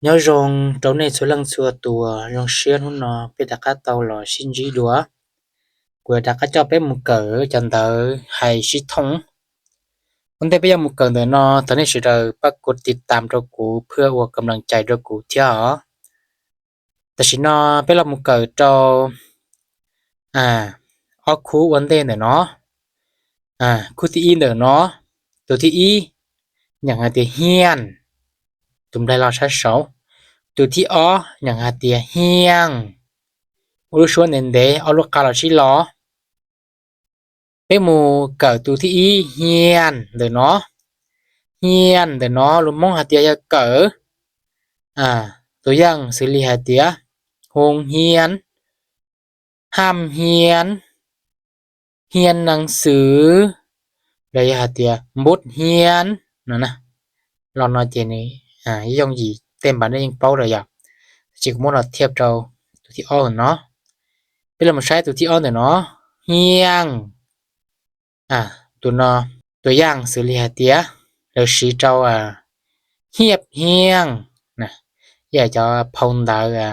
Nyob zoo rau nej txhua leej txhua tus, zoo siab hnub no peb rov qab tau los sib ntsib dua. Kuv rov qab coj peb mus kawm cov ntawv hais sib thooj. Ua ntej peb yuav mus kawm ntawm no, thov nej sawv daws pab กดติดตาม rau kuv ເພື່ອ ua ກຳລັງໃຈ rau kuv thiab os. Tam sim no peb los mus kawm rau ob khub ua ntej ntawm no. Khub thib ib ntawm no, tus thib ib nyeem hais tias hiaj, tus nplai los sab saud. Tus thib ob nyeem hais tias hiaj, ua lub suab ntev ntev, ob lub qab los sib los. Peb mus kawm tus thib ib, hiaj, ntawm no. Hiaj ntawm no lus Hmoob hais tias yog kawm. Tus yaaj xws li hais tias ໂຮງຮຽນ, ຫ້ອງຮຽນ, ຮຽນໜັງສື, ລະຢາກໃຫ້ເຮັດ ບົດຮຽນ ນະນະ. ລອງເນາະ ເຈນີ້ ອ່າ ຍົງຢີ ເຕັມບາດນີ້ຍັງເປົາໄດ້ຢາກ ຊິກະມົນເອົາທຽບເຈົ້າ ໂຕທີ່ອອກເນາະ ເປັນລະໝົດໃຊ້ໂຕທີ່ອອກເນາະ ຮຽງ ອ່າ ໂຕເນາະ ຕົວຢ່າງຊື່ລີຫາເຕຍ ລະສີເຈົ້າ ອ່າ ຮຽບຮຽງ ນະ ຢາກຈະເຜົາດາວ ອ່າ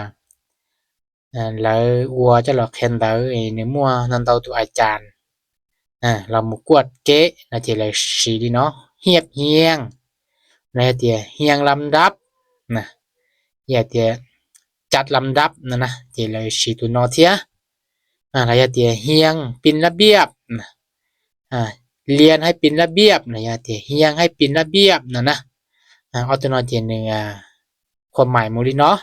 ອ່າ ລະອັວຈະຫຼອກແຄນດາວ ເອີ ໃນໝວດນັ້ນເຕົ້າ ໂຕອາຈານ ອ່າ ລະໝູ່ກວດເກະ ນະ ເຈລະສີດີເນາະ ຮຽບຮຽງ ນະ ເຕຍຮຽງລຳດັບ ນະ ຢາກເຕຍຈັດລຳດັບ ນະນະ ເຈລະສີໂຕເນາະເທຍ ອ່າ ລະຢາກເຕຍຮຽງເປັນລະບຽບ ນະ ອ່າ ລຽນໃຫ້ເປັນລະບຽບ ນະ ຢາກເຕຍຮຽງໃຫ້ເປັນລະບຽບ ນະນະ ອ່າ ເອົາໂຕເນາະເຈໜຶ່ງ ອ່າ ຄວາມໝາຍໝູ່ລີເນາະ.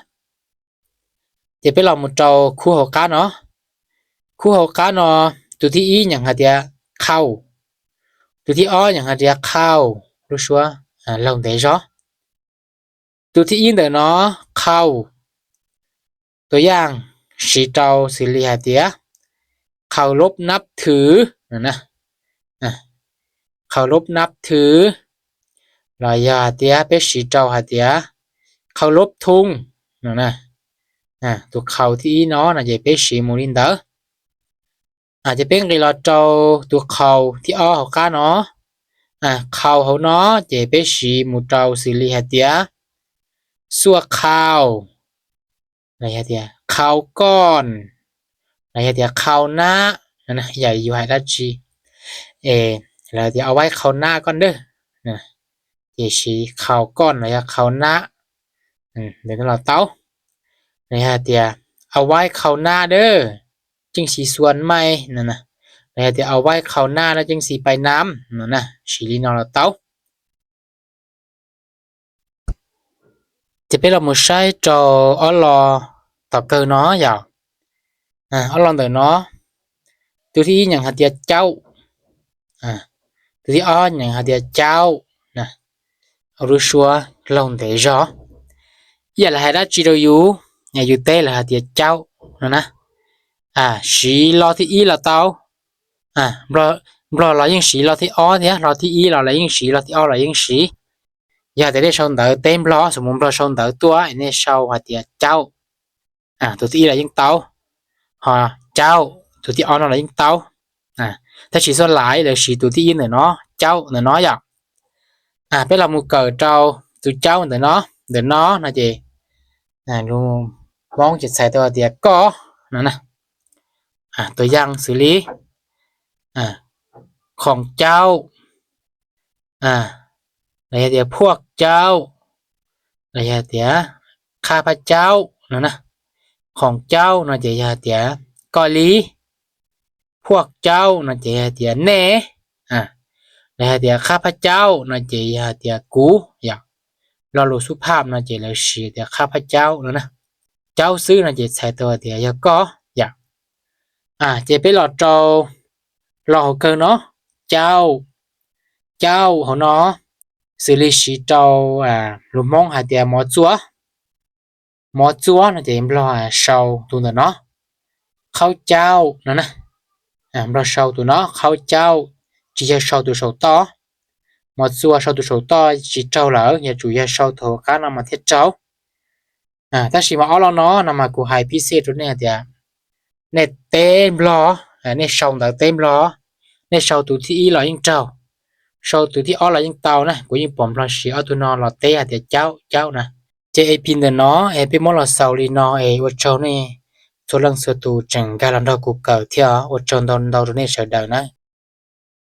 ເຈໄປລອງໝູ່ເຈົ້າຄູ່ເຮົາກາເນາະ ຄູ່ເຮົາກາເນາະ ໂຕທີ່ອີຫຍັງຫາເຕຍ ເຂົ້າ ໂຕທີ່ອໍຫຍັງຫາເຕຍ ເຂົ້າ ລູກຊົວ ອ່າ ລອງເດເນາະ ໂຕທີ່ອີເດີເນາະ ເຂົ້າ ຕົວຢ່າງ ສີເຈົ້າ ສີລີຫາເຕຍ ເຄົາລົບນັບຖື ນະນະ ອ່າ ເຄົາລົບນັບຖື ລະຢາເຕຍ ເປັນສີເຈົ້າຫາເຕຍ ເຄົາລົບທຸງ ນະນະ ອ່າ ໂຕເຄົາທີ່ອີເນາະ ນະ ຈະເປັນສີໝູ່ລີນເດີ ອາດຈະເປັນກີລະເຈົ້າ ໂຕເຄົາທີ່ອໍເຮົາກາເນາະ ອ່າ ເຄົາເຮົາເນາະ ຈະເປັນສີໝູ່ເຈົ້າ ສີລີຫາເຕຍ ຊົ່ວຄາວ ລະຢາເຕຍ ຄາວກ່ອນ ລະຢາເຕຍ ຄາວໜ້າ ນະນະ ຢາຢູ່ໃຫ້ລະຈີ ເອ ລະຢາເຕຍ ເອົາໄວ້ຄາວໜ້າກ່ອນເດີ ນະ ເຈສີຄາວກ່ອນ ລະຢາຄາວໜ້າ ອືມ ເດີນລາວເຕົາ ລະຢາເຕຍ ເອົາໄວ້ຄາວໜ້າເດີ ຈຶ່ງຊິຊວນໃໝ່ ນະນະ ລະຢາເຕຍ ເອົາໄວ້ຄາວໜ້າ ລະຈຶ່ງຊິໄປນຳ ນະນະ ສີລີນອລະເຕົາ. ຈະເປັນລະໝູ່ໃຊ້ເຈົ້າ ອໍລໍ ຕໍ່ເກີເນາະ ຢາວ ອ່າ ອໍລໍເດີເນາະ ໂຕທີ່ອີຫຍັງຫາເຕຍ ເຈົ້າ ອ່າ ໂຕທີ່ອໍຫຍັງຫາເຕຍ ເຈົ້າ ນະ ເອົາລູກຊົວ ລອງເດເນາະ ຢາລະໃຫ້ລະຈີໂດຢູ່ ຍາຢູ່ເຕລະຫາເຕຍ ເຈົ້າ ນະນະ ອ່າ ສີລໍທີ່ອີລໍເຕົາ ອ່າ ບລໍ ບລໍລໍຍິ່ງສີລໍທີ່ອໍເນຍ ລໍທີ່ອີລໍລະຍິ່ງສີ ລໍທີ່ອໍລະຍິ່ງສີ ຢາກຈະໄດ້ຊອງເດີເຕັມບລໍ ສົມມຸດບລໍຊອງເດີຕົວ ອັນນີ້ຊອງຫາເຕຍ ເຈົ້າ ອ່າ ໂຕທີ່ອີລະຍິ່ງເຕົາ ຮໍ ເຈົ້າ ໂຕທີ່ອໍນອລະຍິ່ງເຕົາ ອ່າ ແຕ່ສີສ່ວນຫຼາຍລະສີໂຕທີ່ອີເນາະ ເຈົ້າ ເນາະ ຢາ ອ່າ ເປັນລະໝູ່ເກີເຈົ້າ ໂຕເຈົ້າ ເດີເນາະ ເດີເນາະ ນະເຈ ອ່າ ລູກມອງຈະໃສ່ຕົວເຕຍ ກໍ ນະນະ ອ່າ ຕົວຢ່າງຊື່ລີ ອ່າ ຂອງເຈົ້າ ອ່າ ລະຢາເຕຍ ພວກເຈົ້າ ລະຢາເຕຍ ຂ້າພະເຈົ້າ ນະນະ ຂອງເຈົ້າ ນະ ຈະຢາເຕຍ ກໍລີ ພວກເຈົ້າ ນະ ຈະຢາເຕຍ ແນ່ ອ່າ ລະຢາເຕຍ ຂ້າພະເຈົ້າ ນະ ຈະຢາເຕຍ ກູ ຢາ ລໍລູສຸພາບ ນະ ຈະລະສີເຕຍ ຂ້າພະເຈົ້າ ນະນະ ເຈົ້າຊື່ ນະ ຈະໃສ່ຕົວເຕຍ ຢາ ກໍ ຢາ ອ່າ ເຈໄປລໍເຈົ້າ ລໍເຮົາເກີເນາະ ເຈົ້າ ເຈົ້າ ເຮົາເນາະ ຊື່ລີສີເຈົ້າ ອ່າ ລູກມອງຫາເຕຍ ໝໍຈົວ ໝໍຈົວ ນະ ຈະເຫັນບລໍເຊົາໂຕເນາະ ເຂົາເຈົ້າ ນະນະ ອ່າ ບລໍເຊົາໂຕເນາະ ເຂົາເຈົ້າ ຈີຢາເຊົາໂຕເຊົາຕໍ່ ໝໍຈົວ ເຊົາໂຕເຊົາຕໍ່ ຈີເຈົ້າລາວ ຢາຈູຢາເຊົາໂທການຳມາທຽບເຈົ້າ ອ່າ ແຕ່ຊິມາເອົາລາວເນາະ ນຳມາກູໄຮພິເສດໂຕນີ້ເຕຍ ແນ່ເຕມບລໍ ອ່າ ແນ່ຊອງເດີເຕັມບລໍ ແນ່ຊອງໂຕທີ່ອີລອຍິງເຈົ້າ ຊອງໂຕທີ່ອໍລອຍິງເຕົານະ ກູຍິງປອມບລໍສີເອົາໂຕນອລອເຕຫາເຕຍ ເຈົ້າ ເຈົ້າ ນະ ເຈ Ê, ê, pin ntau no, ê, pin mos los sau li no, ê, ua čau ne, sua lăng sua tu čang ga lăng dau ku kau thiu, ua čau ntau ntau ne sau dau na.